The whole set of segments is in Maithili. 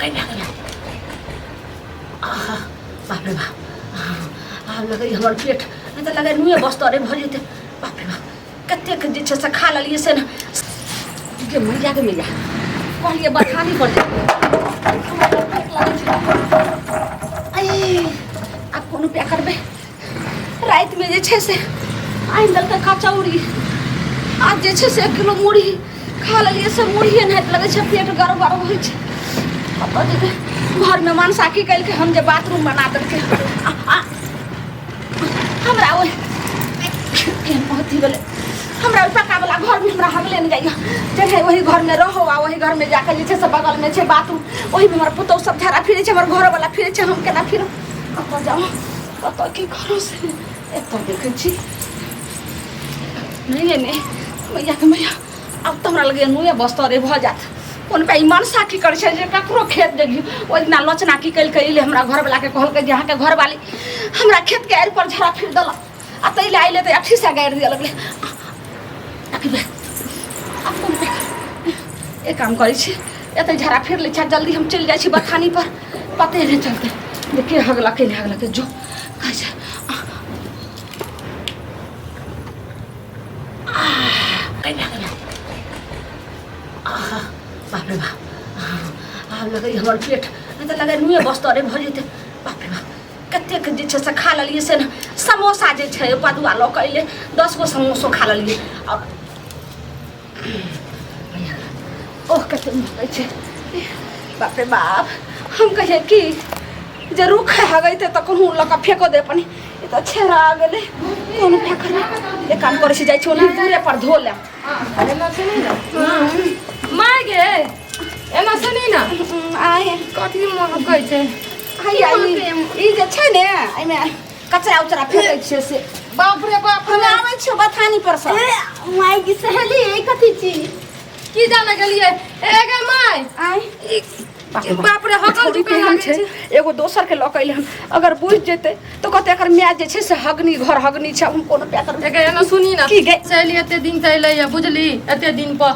गैया गैया आहा बाप रे बाप आब लगैए हमर पेट नहि तऽ लगै नुए बस्तरे भऽ जेतै बाप रे बाप कतेक जे छै से खा लेलियै से ने गे मैया गे मैया कहलियै बथानी पर जेबै हमरा तऽ पेट लगै छै ऐ आब कोन उपाय करबै रातिमे जे छै से आनि देलकै कचौड़ी आज जे छै से एक किलो मुरही खा लेलियै से मुरही एनाहिते लगै छै पेट गड़बड़ होइ छै कतऽ जेबै घरमे मनसा की केलकै हम जे बाथरूम बना देलकै हमरा ओहि केहन अथी भेलै हमरा ओहि पक्कावला घरमे हमरा हगले नहि जाइए जे ओहि घरमे रहो आ ओहि घरमे जाकऽ जे छै से बगलमे छै बाथरूम ओहिमे हमर पुतहु सब झाड़ा फिरै छै हमर घरोवला फिरै छै हम केना फिरब कतऽ जाउ कतऽ की करू से एतऽ देखै छी नहि नहि मैयाके मैया आब तऽ हमरा लगैए नुए बस्तरे भऽ जायत कोन पाइ मनसा की करै छै जे ककरो खेत देखियौ ओहि दिना लोचना की केलकै एलै हमरा घरवलाके कहलकै जे अहाँके घरवाली हमरा खेतके आड़ि पर झड़ा फिर देलक आ ताहि लए अयलै तऽ अथीसँ गाड़ि दिअ लगलै आब कोन एक काम करै छी एतै झड़ा फिर लै छी जल्दी हम चलि जाइ छी बथानी पर पते नहि चलतै जे के हगलकै नहि हगलकै जो कहै छै बाप रे बाप आब लगैए हमर पेट नहि तऽ लगै नुए बस्तरे भऽ जेतै बाप रे बाप कतेक जे छै से खा लेलियै से ने समोसा जे छै पदुआ लऽ कऽ अयलै 10 गो समोसो खा लेलियै आओर ओह कते महकै छै बाप रे बाप हम कहियै कि जे रुख हगैते तऽ कहूँ लऽ कऽ फेको दे अपन ई तऽ छेड़ा गेलै कोन उपाय करबै एक काम करै छी जाइ छी ओना दूरे पर धो लेब एना सुनी ना माय गे एना सुनी ना आय कथी महकै छै हैया ई जे छै ने एहिमे कचरा उचरा फेकै छियै से बाप रे बाप हम आबै छियौ बथानी पर सँ माय की सहेली ई कथी छी की जाने गेलियै ए गे माय आय बाप रे हकल छौड़ी दुकान केहन लागै छै छै एगो दोसर के लऽ कऽ एलै हन अगर बुझि जेतै तऽ कहतै एकर माय जे छै से हगनी घर हगनी छै हम कोनो पैकर ए गे एना सुनी ना की गे? सहेली एते दिन से एलै या बुझली एते दिन पर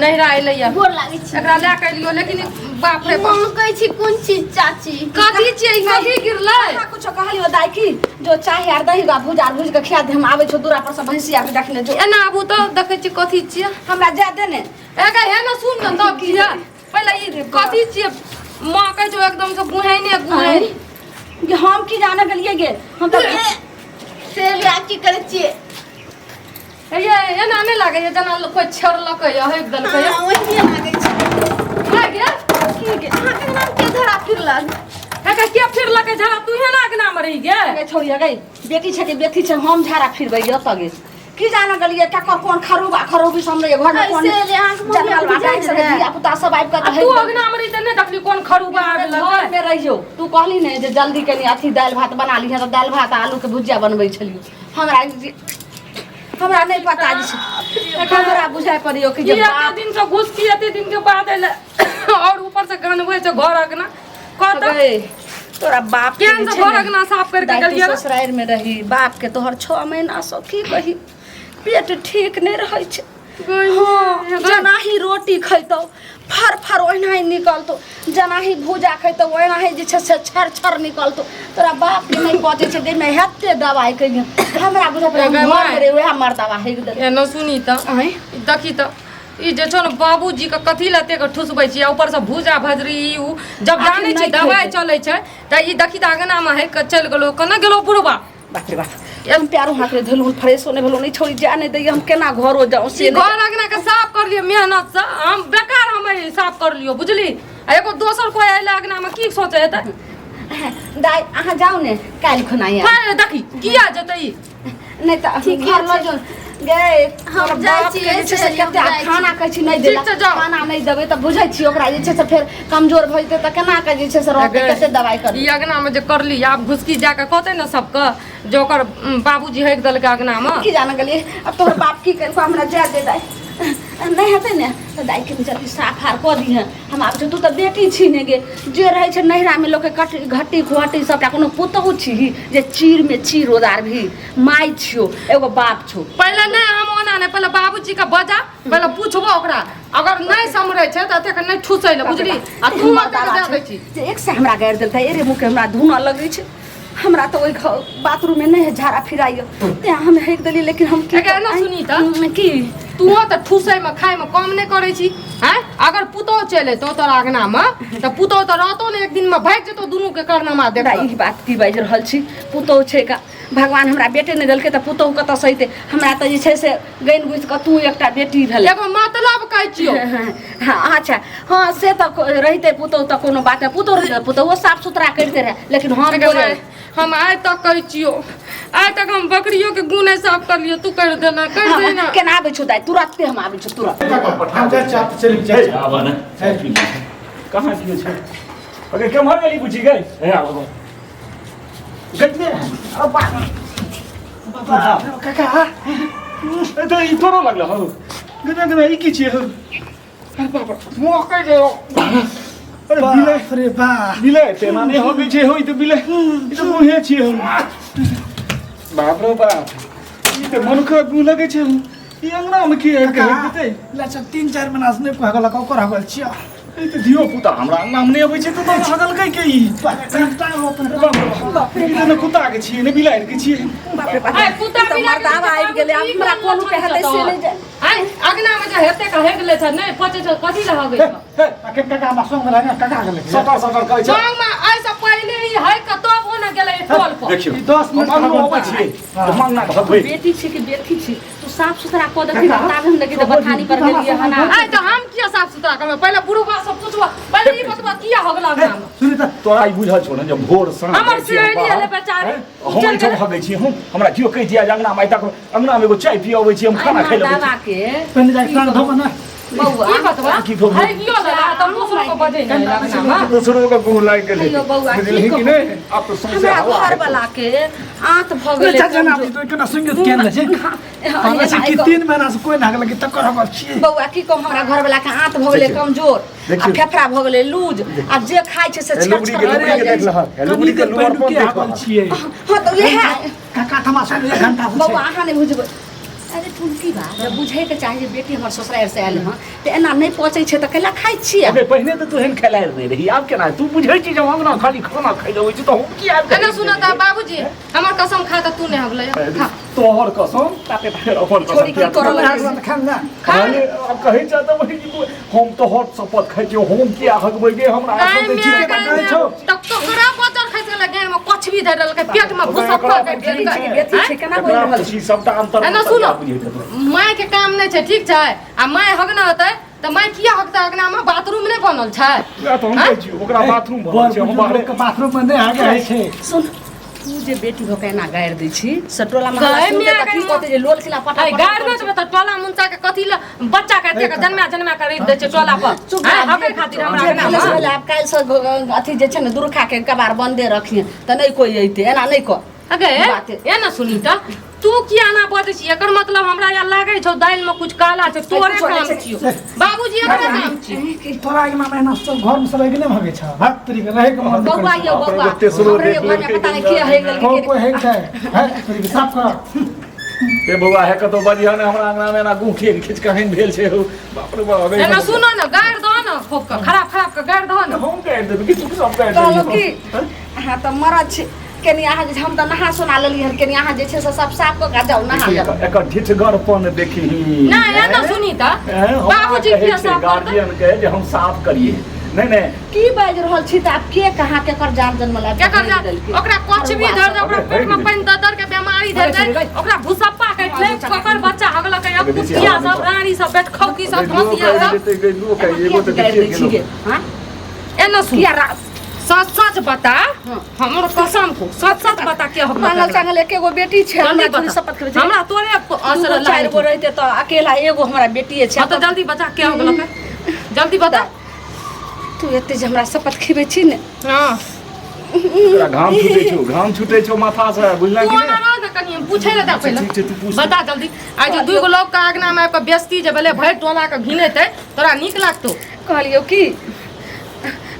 नैहरा एलै या गोर लागै छी एकरा लए कऽ एलियो लेकिन बाप रे बाप महकै छी कोन चीज चाची कथी छियै ई कथी गिरलै अहाँ कुछो कहलियो दाइ की जो चाहे आर दही गा भुज आर भुज के खिया दे हम आबै छौ दूरा पर से भैंसिया के देखने जो एना आबू तऽ देखै छी कथी छियै हमरा जा दे ने ए गे हे ने सुन ने तब किया पहिले ई कथी छियै माँ कहै छौ एकदम से गुहैने गुहैन गे हम की जाने गेलियै गे हम तऽ सहेली आ की करै छियै हे ये एना नहि लागैए जेना कोइ छेड़लकै या हकि देलकै हाँ, ओहिने लागै छै हे गे की गे अहाँके नाम के धरा फिरलक हे गे के फिरलकै झड़ा तू हे ना अगना मे रहि गे गे छोड़िया गई बेटी छै के बेटी छै हम झाड़ा फिरबै गे ओतऽ गे की जाने गेलियै ककर कोन खरूबा खरूबी सब रहै घर में कोन ऐसे ले अहाँके मम्मी जनमल बुझाइ बाटा सब रहै। धिया पुता सब आबि कऽ आ तऽ तू हकि अगना मे रही तऽ नहि देखली कोन खरूबा आबि घर लगै में रहियो तू कहली ने जे जल्दी कनी अथी दालि भात बना लिहे तऽ दालि भात आ आलू के भुजिया बनबै छलियो हमरा हमरा नहि पता जे छै हमरा बुझाइ पड़ियो कि जे ई एते बाप दिन से घुसकी एते दिन के बाद एलै और ऊपर से गनबै छै घर अगना कहत गए तोरा बाप के केहन जे से छै घर ने, अगना साफ करके दाइ तू गेलियै ससुरारि में रही बाप के तोहर 6 महीना से की कही पेट ठीक नहि रहै छै हाँ जेना ही रोटी खैतौ फर फर ओहिना ही निकलतौ जेना ही भूजा खैतौ ओहिना ही जे छै से छर छर निकलतौ तोरा बाप के नहि पचै छै देहमे हेते दवाइ कहियो हमरा बुझा पड़ै एगो घर माय। में रे वएह मर्दवा हेक देलकै एना सुनी तऽ आँय देखी तऽ ई जे छौ ने बाबूजी के कथी लए एतेक ठुसबै छी आ ऊपर से भूजा भजरी ई उ जब आखिर जानै छी नहि दवाइ खेतै। चलै छै तऽ ई देखी तऽ अङ्गनामे हेक कऽ चलि गेलौ केना गेलौ बुढ़बा बाप रे बाप हम प्यारो हाथ रे धोलहुँ फ्रेशो नहि भेलहुँ नहि छोड़ी जा नहि दैया हम केना घरो जाऊँ से ई नहि घर अङ्गना के साफ कर लियौ मेहनत से हम बेकार हम ई साफ कर लियौ बुझली आ एगो दोसर कोइ अयलै अङ्गनामे की सोचै हेतै दाइ अहाँ जाउ ने काल्हि खुना आयब। हाय देखी किया जेतै ई नहि तऽ ठीके घर लऽ छै। जो गे हम तोरा जाइ बापके छियै, जे छै से सहेली, हम कते जाइ खाना कहै छी नहि ठीक देला छै, जाउ। खाना नहि देबै तऽ बुझै छी ओकरा जे छै से फेर कमजोर भऽ जेतै तऽ केना कऽ जे छै से रहतै अगर कते दवाइ करबै ई अङ्गनामे जे करली आब घुसकी जाके कहतै ने सबके जे ओकर बाबूजी हेक देलकै अङ्गनामे की जाने गेलियै आब तोहर बाप की केलको हमरा जाय दे दाइ नहि हेतै ने तऽ दाइ कनि जल्दी साफ आर कऽ दिहेँ हम आब तू तऽ बेटी छी ने गे जे रहै छै नैहरामे लोकके कट घट्टी खुहट्टी सबटा कोनो पुतहु छी जे चीरमे चीर ओदार भी माय छियो एगो बाप छौ पहिले नहि हम ओना ओना नहि, पहिले बाबूजी के बजा, पहिले पूछबो ओकरा, अगर नहि समरै छै तऽ एतेक नहि ठुसै लए, बुझली? आ तू एतेक दए दै छी जे एक से हमरा गारि देलकै, एरे मुँहके हमरा धुना लगै छै। हमरा तऽ ओहि बाथरूममे नहि है झाड़ा फिराइयो, तेँ हम हेक देलियै, लेकिन हम की एकर ना सुनी तऽ। की तू तऽ ठुसैमे खाइमे कम नहि करै छी आँय। अगर पुतोह चलि अयतौ तोरा अङ्गनामे तऽ पुतोह तऽ रहतौ ने, एक दिनमे भागि जेतौ दुनूके करनामा देख। ई बात की बाजि रहल छी? पुतोह छै का? भगवान हमरा बेटे नहि देलकै तऽ पुतोह कतऽसँ अयतै? हमरा तऽ जे छै से गनि गुथि कऽ तू एकटा बेटी भेलै। एगो मतलब कहै छियौ। हँ अच्छा, हँ से तऽ रहितै पुतोह तऽ कोनो बात नहि, पुतोह रहितै पुतोहो साफ सुथरा करिते रहए, लेकिन हम हम आइ तक कहै छियौ, आइ तक हम बकरियो के गुने साफ कर लियो, तू कर देना, कर देना। केना आबै छौ दाइ? तुरन्ते हम आबै छौ, तुरन्त। कहाँ छियै छै? अगे केम्हर गेली बुझी गई? हे आबऽ गजबे। काका, तऽ ई तोरो लगल हौ? गजबे गजबे, ई की छियै हौ? अरे बाप रे, मोकै जे। अरे बिलै रे बा, बिलै तेना नहि होबै छै हौ। ई तऽ बिलै, ई तऽ मुँहे छियै हौ। बाप रे बाप, ई तऽ मनुखक मुँह लगै छै हौ। ई अङ्गनामे की आबि कऽ हेक देतै? लच्छा 3-4 महीना से नहि कहलक, ओकर हगल छियै। ई तऽ धियो पुता हमरा अङ्गनामे नहि अबै छै, तऽ तोरा हगलकै के ई? बाप रे, ई तऽ ने कुत्ताके छियै ने बिलाड़िके छियै। बाप रे बाप, आइ कुत्ता ई तऽ बिलाड़ि मर्दावा आबि गेलै। आब हमरा कोन के हेतै से नहि जाय। आइ अगना में जे हेते के हेग ले छै, नहि पचे छै, कथी लए हगै छै? अखन काका हमरा संग रहै ने, काका गेलै सटर सटर करै छै। संग में आइ से पहिले ई है के तब ओ ने गेलै टोल पर। देखियौ, ई 10 मिनट हम अंगनो अबै छियै तऽ मंगना भगबै। बेटी छी कि बेटी छी? तू साफ सुथरा कऽ देखी तऽ ताबे हम देखी तऽ बथानी पर गेलियै हन। आइ तऽ हम किया साफ सुथरा करबै? पहिले बुढ़बा से पूछबो, पहिले ई बतबा किया हो गेल अगना में? सुनी तऽ। तोरा ई बुझल छौ ने जे भोर साँझ हमर जाइ छियै हम सहेली बाहर, एलै बेचारी, हैं? हम चल एहिठाम गेलै। हगै छी हम? हमरा केओ कहि दिया जे अंगनामे आइ तक अंगनामे एगो चाय पिय अबै छी, हम खाना खाइ लए अबै छी। मर्दावा के पहिने जाइ साँझ धोबऽ ने। बौआ। ई बतबा की कहू? है गियो लगा तऽ दोसरो के बजै नहि अगना में। दोसरो के गुह लागि गेलै। हेयौ बौआ, की बुझलही कि कहू? नहि? आब तऽ सौंसे हमरा हवा घर हेतौ। वाला के आंत भऽ गेलै। चाचा ना तो केना सुनि के केना छै? कहले छै कि 3 महीना से कोई ना हगल कि तकर हगल छियै। बौआ की कहू, हमरा घर वाला के आंत भऽ गेलै देखियौ। कमजोर आ देखियौ। फेफड़ा भऽ गेलै लूज, आ जे खाइ छै से हे छर लुगड़ी छर के लुगड़ी भऽ के जाइ देख छै। लहक, हे लुगड़ी के कनी देर लुअर पहिलुके पर देख हगल लहक। छियै। हँ तऽ उएह। काका थमा सुन, 1 घंटा से छै। बौआ, अहाँ नहि बुझबै। अरे टुनकी बा, जब बुझैके चाही जे बेटी हमर ससुरारि से आयल हँ तऽ एना नहि पचै छै, तऽ कैला खाइ छियै? अबे पहिने तऽ तू एहन खेलाइ नहि रही, आब केना तू बुझै छी? जब अंगना खाली खाना खाइ लए अबै छी तऽ हम की आबि एना सुन तऽ बाबूजी, हमर कसम खा तऽ तू नहि हगलै, खा। तोहर कसम, फेर अपन कसम। छोड़ी के किया तोरा तोरा लग हगल तऽ खान ना। खा। अरे, आब कहै छै तऽ वही हम तोहर शपथ खाइ छियौ, हम किया हगबै गे? हमरा गाय आसन दै में छी गाय केना कहै में छौ? तब तोहरा बजर खसि गेलै, गाय में कछ भी धरि देलकै, पेट में भूसा ओकरा फक ठीक देलकै। छै। बेटी छै, केना बोलि एकरा रहल छी सबटा अंतर एना सुनो। बुझैत हेतौ। माय के काम नहि छै, ठीक छै? आ माय हगना होतै तऽ माय किया हगतै अगना में? बाथरूम नहि बनल छै? वएह तऽ हम कहै छी, ओकरा बाथरूम बनल छै, हम बाहरे के बाथरूम में नहि हगे होइ छै। सुन, तू जे बेटी भऽ के एना गारि दै छी से टोला मोहल्ला गाय सुनतै में तऽ की गाय कहतै जे लोल खिला पटा आइ गारि नहि देबै तऽ टोला मुनसा के कथी ले बच्चा के एतेक जन्मा जन्मा के रखि दै छै टोला पर? चुप। आँय, हगै खातिर हमरा जे अङ्गना भेलै से मे? भेलै। आब काल्हिसँ अथी जे छै ने, दुर्खा के कबार बन्दे रखिहे तऽ नहि कोइ अयतै। एना नहि कर। अगे बात। ए ना सुनी तऽ, तू किया ना बजै छी? एकर मतलब हमरा यहाँ लागै छौ दालि में कुछ काला छै। तोरे कुछो नहि काम छै। छियौ बाबूजी, एकरे काम छियौ। तोरा अंगना में एना सब घर में सब एगने भगे छ, भाग तोरी के रहे के मन बौआ करै यौ छै। बौआ, ओते शुरू हमरे देख घर में लेलकै पता नहि के हइ गेल। को कोई है छै है तोरी के साफ कर। ए बौआ, हे कतौ बजिह ने हमरा अंगना में एना गुह खींच खींच कहीं भेल छै हौ। बाप रे बाप। एना सुनो ने, गारि दहो ने खूब के, खराब खराब के गारि दहो ने। हम गारि देबै कि तू सब गारि कहलहुँ देबही? कि अहाँ तऽ मरद छी, कनि अहाँ जे हम तऽ नहा सोना लेलियै हन, कनि अहाँ जे छै से सब साफ कऽ के जाउ, नहा देखी, लेब। एकर ढिठगरपन देखही। नहि, एना सुनी तऽ हैं, हमरा बाबूजी कहै किया छै साफ करतै? गार्जियन के जे हम साफ करिए। नहि नहि, की बाजि रहल छी? तऽ आब के कहाँ केकर जान जन्म लाबि केकर जान? ओकरा कुछ भी धर दे, ओकरा पेट में पानि दऽ दर के बीमारी धर दे, ओकरा भूसप्पा काटि ले, ककर बच्चा हगलक या कुतिया सब, रानी सब, बेटखौकी सब, धोतिया सब। एगो तऽ गारि दै देखिए छी गेलौ। हाँ एना सुन। किया रा सच सच बता, हमर कसम को, सच सच बता के हगलक? मांगल चांगल एके गो बेटी छै जल्दी हमरा, थोड़ी बता। शपथ खेबै छै। हमरा तोरे असर दूगो चारि गो रहिते तऽ अकेला एगो हमरा बेटिए छै। हाँ तऽ जल्दी बता के हगलक, जल्दी बता। तू एते जे हमरा शपथ खेबै छी ने। हाँ। तोरा घाम छूटै छौ, घाम छूटै छौ माथा से, बुझला तू कि ओना नहि? रह ने कनि, हम पूछै लए दे पहिले। ठीक छै, तू पूछ। बता जल्दी। आइ जे दुइ गो लोग के आगना में आबि कऽ बेइज्जती जे भेलै, भरि टोला के घिनेतै, तोरा नीक लागतौ? कहलियौ कि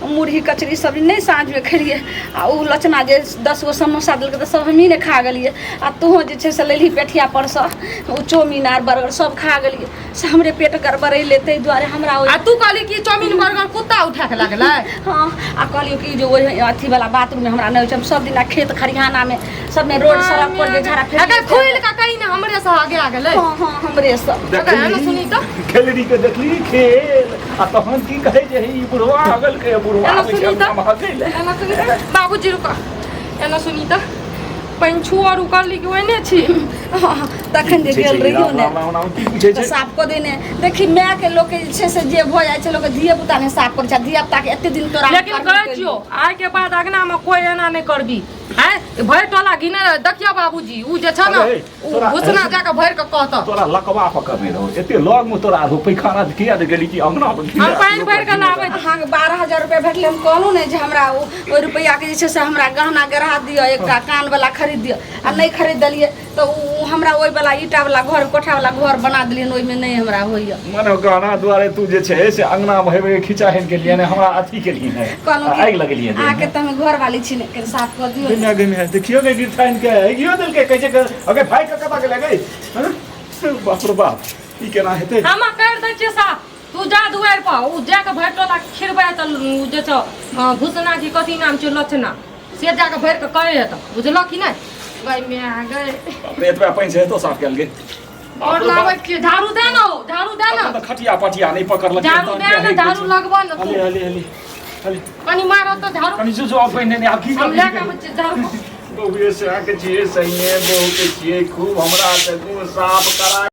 मुरही कचरी सब्जी नहि साँझमे खेलियै आ ओ लचना जे 10 गो समोसा देलकै तऽ सब हमही ने खा गेलियै आ तोहूँ जे छै से लेलही पेठिया परसँ ओ चाउमीन आर बर्गर सब खा गेलियै से हमरे पेट गड़बड़ेलै ताहि दुआरे हमरा आ तू कहली कि चाउमीन बर्गर कुत्ता उठा के लागलै। हँ, आ कहलियौ कि जे ओहि अथीवला बाथरूममे हमरा नहि होइ छै, हम सब दिना खेत खरिहानामे सबमे रोड सड़क पर जे झाड़ा फेक अगर खुलि के कहीं ने हमरे से आगे आ गेलै। हँ हँ, हमरे से। अगर एना सुनी तऽ खेलरी के देखली खेल आ तहन की कहै जे ई बुढ़वा आगल के बुढ़वा एना आबै छै सुनी तऽ अंगना मे हगै लए। एना सुनी तऽ बाबूजी रुका, एना सुनी तऽ पैंछू और उकरली कि ओहने छी। हँ, तखन जे गेल रहियो ने राम राम राम की पूछै तऽ छै? साफ कऽ देने। देखी, माय के लोक के जे छै से जे भऽ जाइ छै, लोक धिये पुता नहि साफ करै छै, धिया पुता के एते दिन तोरा लेकिन कहै छियौ, आइ के बाद अगना में कोई एना नहि करबी। आँय, भरि टोला घिने रहे। देखियौ बाबूजी, उ जे छ ने अरे, उ तोरा- घुसना जाके भरि के कहत। तोरा लकवा पकड़ने रहो, एते लग में तोरा आरो पैखाना किया ने गेली कि अंगना में हम पानि भरि के लाबै। अहाँके 12,000 रुपया भेटलै, हम कहलहुँ ने जे हमरा ओहि रुपैआके जे छै से हमरा गहना गढ़ा दिअ, एकटा कानवला खरीद दिअ, आ नहि खरीद देलियै तऽ ओ हमरा ओहिवला ईटावला घर कोठावला घर बना देलियै, ओहिमे नहि हमरा होइए। मने गहना दुआरे तू जे छै से अंगना में हेबे खिंचा हेन के लिए ने हमरा अथी के लिए ने कहलहुँ कि आगि लगेलियै देह में। अहाँके तऽ हम घरवाली छी ने, कनि साफ कऽ दियौ। गइना गइना देखियो गे गिरथाइन के अगियो देलकै, कहै छै अगे भाई के कतऽ गेलै गई? हँ? बाप रे बाप, ई केना हेतै? हम कर दै छियै साफ, तू जा दुआरि पर, उ जाके भरि टोला खिरबै तऽ उ जे छौ घुसना की कथी नाम छै लछना, से जाके भरि के कहै हेतौ, बुझलऽ कि नहि? गई माय गई। बाप रे, एतबा पानि से हेतौ साफ कयल गे? और लाबै छियै, झाड़ू दे ने हौ, झाड़ू दे ने। अखन तऽ खटिया पटिया नहि पकड़लकै। झाड़ू दे ने, झाड़ू लगबऽ ने तू। हले हले हले हले। कनि मारऽ तऽ झाड़ू। कनि जो जो पहिने नहि आब की हम लए कऽ आबै छियै झाड़ू। बहुए से आके छियै सहीए, बहु के छियै खूब हमरा से मुँह साफ करा।